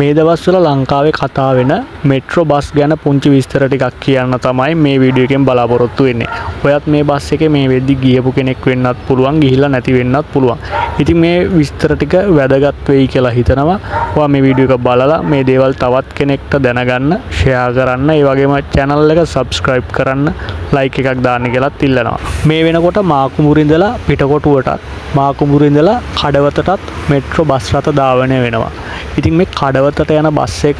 මේ දවස්වල ලංකාවේ කතා වෙන මෙට්‍රෝ බස් ගැන පුංචි විස්තර ටිකක් කියන්න තමයි මේ වීඩියෝ එකෙන් බලාපොරොත්තු වෙන්නේ. ඔයත් මේ බස් එකේ මේ වෙද්දි ගියපු කෙනෙක් වෙන්නත් පුළුවන්, ගිහිල්ලා නැති වෙන්නත් පුළුවන්. ඉතින් මේ විස්තර ටික වැදගත් වෙයි කියලා හිතනවා. ඔයා මේ වීඩියෝ එක බලලා මේ දේවල් තවත් කෙනෙක්ට දැනගන්න ෂෙයා කරන්න, ඒ වගේම චැනල් එක සබ්ස්ක්‍රයිබ් කරන්න, ලයික් එකක් දාන්න කියලාත් ඉල්ලනවා. මේ වෙනකොට මාකුඹුර ඉඳලා පිටකොටුවටත්, මාකුඹුර ඉඳලා කඩවතටත් මෙට්‍රෝ බස් රථ ධාවනය වෙනවා. ඉතින් මේ කඩවතට යන බස් එක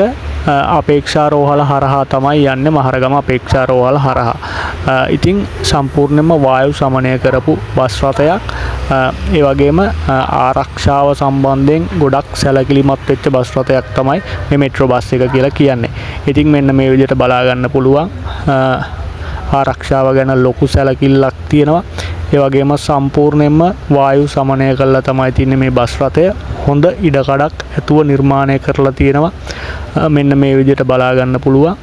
අපේක්ෂා රෝහල හරහා තමයි යන්නේ, මහරගම අපේක්ෂා රෝහල හරහා. ඉතින් සම්පූර්ණයෙන්ම වායු සමනය කරපු බස් රථයක්. ඒ වගේම ආරක්ෂාව සම්බන්ධයෙන් ගොඩක් සැලකිලිමත් වෙච්ච බස් රථයක් තමයි මේ මෙට්‍රෝ බස් එක කියලා කියන්නේ. ඉතින් මෙන්න මේ විදිහට බලා ගන්න පුළුවන්, ආරක්ෂාව ගැන ලොකු සැලකිල්ලක් තියෙනවා. ඒ වගේම සම්පූර්ණයෙන්ම වායු සමනය කරලා තමයි තින්නේ මේ බස් රථය. හොඳ ඉඩකඩක් ඇතුව නිර්මාණය කරලා තියෙනවා. මෙන්න මේ විදිහට බලා ගන්න පුළුවන්.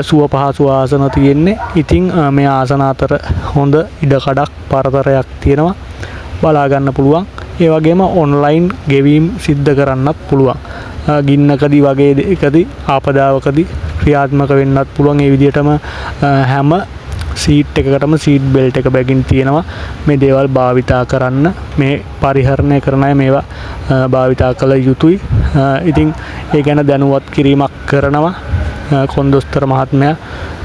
සුව පහසු ආසන තියෙන්නේ. ඉතින් මේ ආසන අතර හොඳ ඉඩකඩක් පරතරයක් තියෙනවා. බලා ගන්න පුළුවන්. ඒ වගේම ඔන්ලයින් ගෙවීම් සිද්ධ කරන්නත් පුළුවන්. ගින්නකදී වගේ එකදී ආපදාවකදී ක්‍රියාත්මක වෙන්නත් පුළුවන්. ඒ විදිහටම හැම සීට් එකකටම සීට් බෙල්ට් එක බැගින් තියෙනවා. මේ දේවල් භාවිතා කරන්න, මේ පරිහරණය කරන අය මේවා භාවිතා කළ යුතුයි. ඉතින් ඒ ගැන දැනුවත් කිරීමක් කරනවා. කොන්දොස්තර මහත්මයා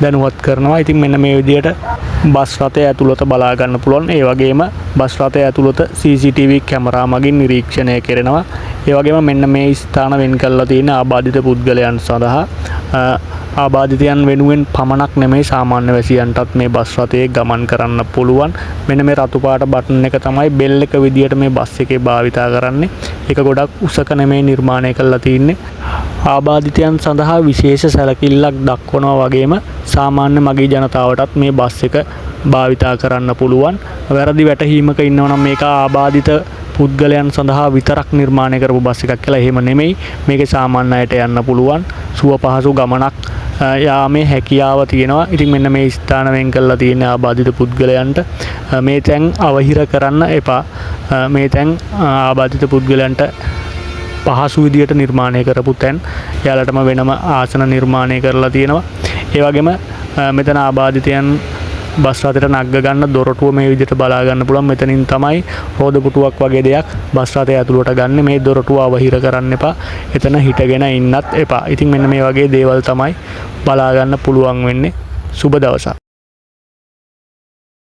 දැනුවත් කරනවා. ඉතින් මෙන්න මේ විදිහට බස් රථය ඇතුළත බලා ගන්න පුළුවන්. ඒ වගේම බස් රථය ඇතුළත CCTV camera මගින් නිරීක්ෂණය කෙරෙනවා. ඒ වගේම මෙන්න මේ ස්ථාන වෙන් කරලා තියෙන ආබාධිත පුද්ගලයන් සඳහා. ආබාධිතයන් වෙනුවෙන් පමණක් නෙමෙයි, සාමාන්‍ය වැසියන්ටත් මේ බස් රථයේ ගමන් කරන්න පුළුවන්. මෙන්න මේ රතු පාට බටන් එක තමයි බෙල් එක විදියට මේ බස් එකේ භාවිතා කරන්නේ. ඒක ගොඩක් උසක නෙමෙයි නිර්මාණය කරලා තින්නේ. ආබාධිතයන් සඳහා විශේෂ සැලකිල්ලක් දක්වනවා වගේම සාමාන්‍ය මගී ජනතාවටත් මේ බස් එක භාවිතා කරන්න පුළුවන්. වැරදි වැටහීමක ඉන්නවා නම් මේක ආබාධිත පුද්ගලයන් සඳහා විතරක් නිර්මාණය කරපු බස් එකක් කියලා, එහෙම නෙමෙයි. මේකේ සාමාන්‍ය අයට යන්න පුළුවන්. සුව පහසු ගමනක් යාමේ හැකියාව තියෙනවා. ඉතින් මෙන්න මේ ස්ථාන වෙන් කරලා තියෙන ආබාධිත පුද්ගලයන්ට. මේ තැන් අවහිර කරන්න එපා. මේ තැන් ආබාධිත පුද්ගලයන්ට පහසු විදියට නිර්මාණය කරපු තැන්. එයාලටම වෙනම ආසන නිර්මාණය කරලා තියෙනවා. ඒ වගේම මෙතන ආබාධිතයන් බස් රථයට නග්ග ගන්න දොරටුව මේ විදිහට බලා ගන්න පුළුවන්. මෙතනින් තමයි රෝද පුටුවක් වගේ දෙයක් බස් රථය ඇතුළට ගන්න. මේ දොරටුව අවහිර කරන්න එපා. එතන හිටගෙන ඉන්නත් එපා. ඉතින් මෙන්න මේ වගේ දේවල් තමයි බලා ගන්න පුළුවන් වෙන්නේ. සුබ දවසක්.